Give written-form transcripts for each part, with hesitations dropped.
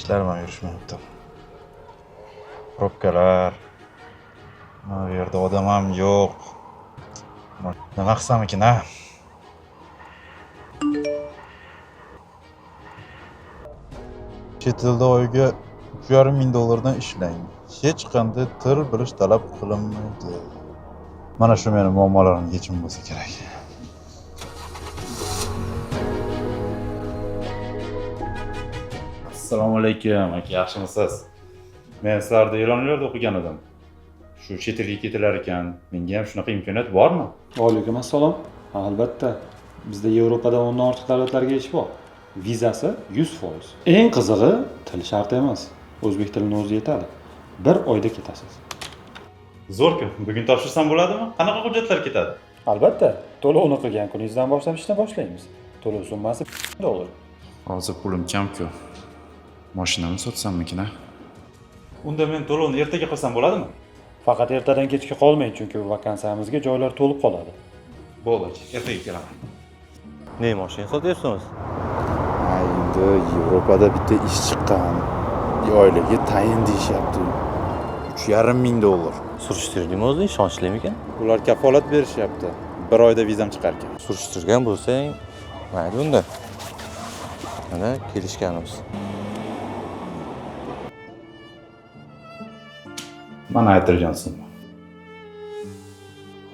Ishlarim ham yurishmayapti. Probkalar. Mana bu yerda odam ham yo'q. Nima qilsam ekan, a? Chet elda oyiga 3,5 ming dollardan ishlang. Hech qanday til bilish talab qilinmaydi. Mana shu meni muammolarimni yechimi bo'lsa kerak. Assalomu alaykum, aka, yaxshimisiz? Men sizlarda e'lonlarda o'qigan edim. Shu chet elga ketilar ekan, menga ham shunaqa imkoniyat bormi? Alaykum assalom. Ha, albatta. Bizda Yevropada 10 dan ortiq davlatlarga ish bor. Vizasi 100%. Eng qizig'i, til shart emas. O'zbek tilini o'zi yetadi. Bir oyda ketasiz. Zo'r-ku. Bugun topshirsam bo'ladimi? Qanaqa hujjatlar ketadi? Albatta, to'lovni qilgan kuningizdan boshlab ishni boshlaymiz. To'lov summasi dollar. Hozir pulim kam-ku. Mashinamni sotsammikin, a? Unda men to'lovni ertaga qilsam bo'ladimi? Faqat ertadan kechga qolmang, chunki vakansiyamizga joylar to'lib qoladi. Bo'ldi, aka, ertaga kelaman. Ne mashina sotyapsiz? Ha, endi Yevropada bitta ish chiqqan. Oyligi tayin deyishyapti. 3,5 ming dollar. Surishtirdingmi o'zi, ishonchli-mikan? Ular kafolat berishyapti. Bir oyda vizam chiqar ekan. Surishtirgan bo'lsang, mayli unda. Mana kelishganimiz. Mana aytilgan summa.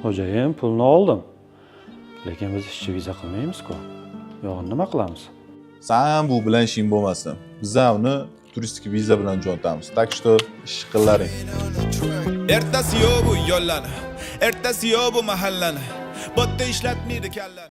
Xo'jayin, pulni oldim. Lekin biz ishchi viza qilmaymiz-ku. Yo'g'ini nima qilamiz? San bu bilan ishing bo'lmasin. Biz ham uni turistik viza bilan jo'natamiz. Так что ish qilaring. Ertasi yo'q bu yo'llarni, ertasi yo'q bu mahallani. Botta ishlatmaydi kallani.